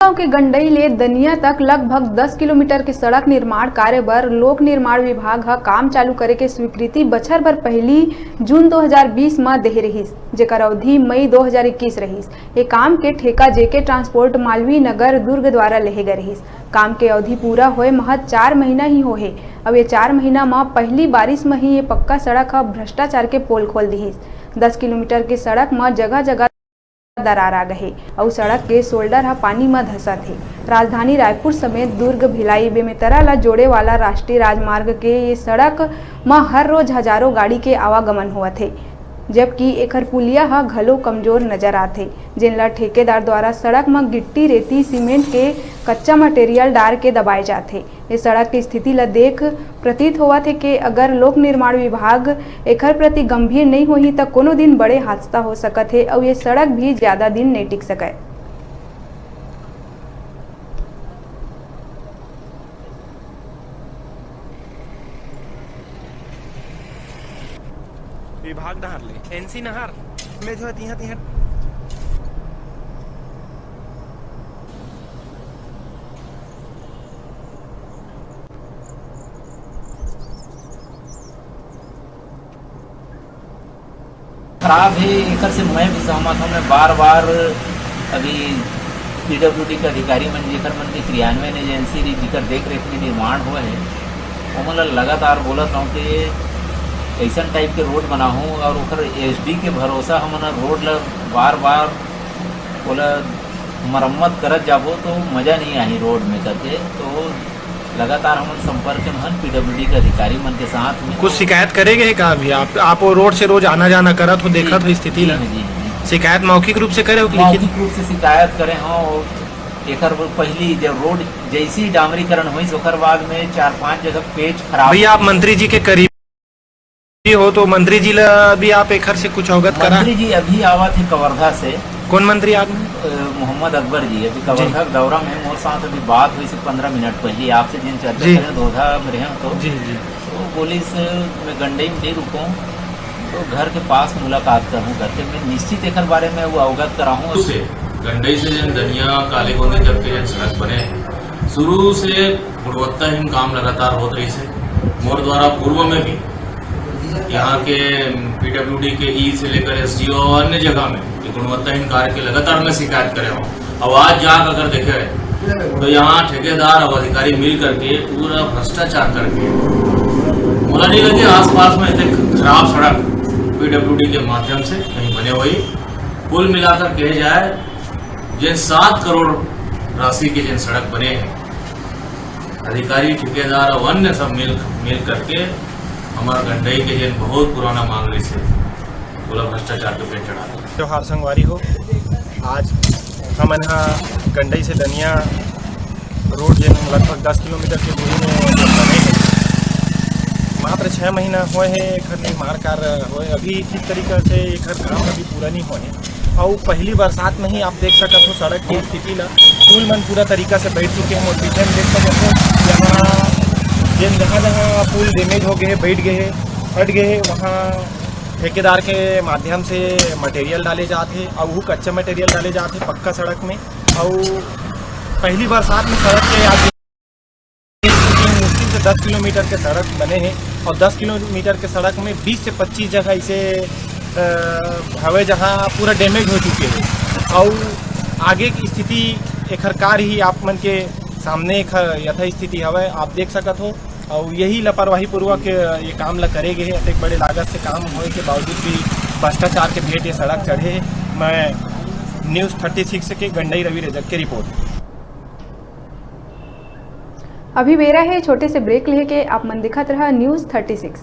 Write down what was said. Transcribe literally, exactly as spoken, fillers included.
गांव के गंडई ले दनिया तक लगभग दस किलोमीटर के सड़क निर्माण कार्य बर लोक निर्माण विभाग ह काम चालू करे के स्वीकृति बछर भर पहिली जून दो हज़ार बीस म देहे रिहिस, जेकर अवधि मई दो हज़ार इक्कीस रहिस। ये काम के ठेका जेके ट्रांसपोर्ट मालवीय नगर दुर्ग द्वारा लेहे गए रिहिस। काम के अवधि पूरा होए महज चार महीना ही होहे। अब ये चार महीना म पहली बारिश म ही ये पक्का सड़क ह भ्रष्टाचार के पोल खोल दिहिस। दस किलोमीटर के सड़क म जगह जगह दरार आ गए हे अउ सड़क के शोल्डर ह पानी म धसत हे। राजधानी रायपुर समेत दुर्ग, भिलाई, बेमेतरा ल जोड़े वाला राष्ट्रीय राजमार्ग के ये सड़क म हर रोज हजारों गाड़ी के आवागमन होवत हे, जबकि एखर पुलिया ह घलो कमजोर नजर आथे, जेन ल ठेकेदार द्वारा सड़क म गिट्टी, रेती, सीमेंट के कच्चा मटेरियल डार के दबाए जाथे। ए सड़क के स्थिति ल देख प्रतीत होवत हे के अगर लोक निर्माण विभाग एखर प्रति गंभीर नइ होही, त कोनो दिन बड़े हादसा हो सकत हे अउ ये सड़क भी ज्यादा दिन नइ टिक सकय। विभाग डहार ले एनसी नहर में जो तिहा तिहा खराब हे, एकर से मैं भी सहमत हूँ। मैं बार बार अभी पीडब्ल्यूडी के अधिकारी मन, जेकर मन के क्रियान्वयन एजेंसी रही, जेकर देख रेख में निर्माण हुआ है, ओमन ला लगातार बोलत रहूँ कि ऐसन टाइप के रोड बनाहूँ और ओकर एसडी के भरोसा हमन रोड ला बार बार ओला मरम्मत करत जाबो तो मजा नहीं आही रोड में करके। तो लगातार हमन संपर्क में हन पीडब्ल्यूडी के अधिकारी मन के साथ में। कुछ शिकायत करे गए का अभी? आप, आप वो रोड से रोज आना जाना करत हो, देखत हो स्थिति जी, ला? जी, जी। शिकायत मौखिक रूप से करे हो कि लिखित? मौखिक रूप से शिकायत करे हो। एकर वो पहली जब रोड जैसे ही डामरीकरण होइस, ओकर बाद में चार पांच जगह पेच खराब भैया, आप होइस। मंत्री जी के करीबी हो तो मंत्री जी ला भी आप एखर से कुछ अवगत करा? मंत्री जी अभी आवत हे कवर्धा से। कौन मंत्री आदमी? अ, मोहम्मद अकबर जी अभी जी। कवर्धा के दौरा में, मोर साथ अभी बात हुई से पंद्रह मिनट पहले आपसे, जिन चर्चा जी। करें दोधा में रहे तो। जी, जी। तो बोलिस, "मैं गंडई में नहीं रुकूं, तो घर के पास मुलाकात करूं करके।" मैं निश्चित एकर बारे में वो अवगत कराहूं। से गंडई से जन दनिया कालीगोंदी तक के जन सड़क बने, शुरू से गुणवत्ताहीन काम लगातार होत रहिस हे। मोर द्वारा पूर्व में भी यहाँ के पीडब्ल्यूडी के ई से लेकर एसडीओ और अन्य जगह में ये गुणवत्ताहीन कार्य के लगातार मैं शिकायत करे हूँ। और आज जाकर अगर देखे तो यहाँ ठेकेदार और अधिकारी मिल करके पूरा भ्रष्टाचार करके, मोला नहीं लगे आसपास में इतने खराब सड़क पीडब्ल्यूडी के माध्यम से कहीं बने हुई। कुल मिलाकर कहे जाए, जे सात करोड़ राशि के जिन सड़क बने हैं, अधिकारी, ठेकेदार और अन्य सब मिल, मिल करके हमारा गंडई के जिन बहुत पुराना मांग रही से, बोला भ्रष्टाचार के पेट चढ़ा दिया। त्योहार संगवारी हो, आज हमन ह गंडई से दनिया रोड, जेन लगभग दस किलोमीटर के दूरी में बने हे, मात्र छः महीना होए हे एखर निर्माण कार्य होए। अभी किस तरीका से एखर काम अभी पूरा नहीं होए हे। अउ पहली बरसात में ही आप देख सकत हो सड़क की स्थिति ला। पुल मन पूरा तरीका से बैठ चुके हैं। मोर पीछे में देख सकत हो, यहाँ जेन जहाँ जहाँ पुल डैमेज हो गए हे, बैठ गए हे, फट गए हे, वहाँ ठेकेदार के माध्यम से मटेरियल डाले जात हे, अउ वो कच्चा मटेरियल डाले जात हे पक्का सड़क में। अउ पहली बरसात में सड़क के आज मुश्किल से दस किलोमीटर के सड़क बने हे, अउ दस किलोमीटर के सड़क में बीस से पच्चीस जगह ऐसे, अ, हवे, जहाँ पूरा डैमेज हो चुके हे, अउ आगे की स्थिति एखर कार ही आप मन के सामने एक यथा स्थिति हवे, आप देख सकत हो। अउ यही लापरवाही पूर्वक ये काम ला करे गए हे। अतेक बड़े लागत से काम होए के बावजूद भी भ्रष्टाचार के भेंट ये सड़क चढ़े हे। मैं न्यूज़ थर्टी सिक्स के गंडई रवि रजक के रिपोर्ट। अभी बेरा हे छोटे से ब्रेक लेके, आप मन दिखत रहा न्यूज़ थर्टी सिक्स।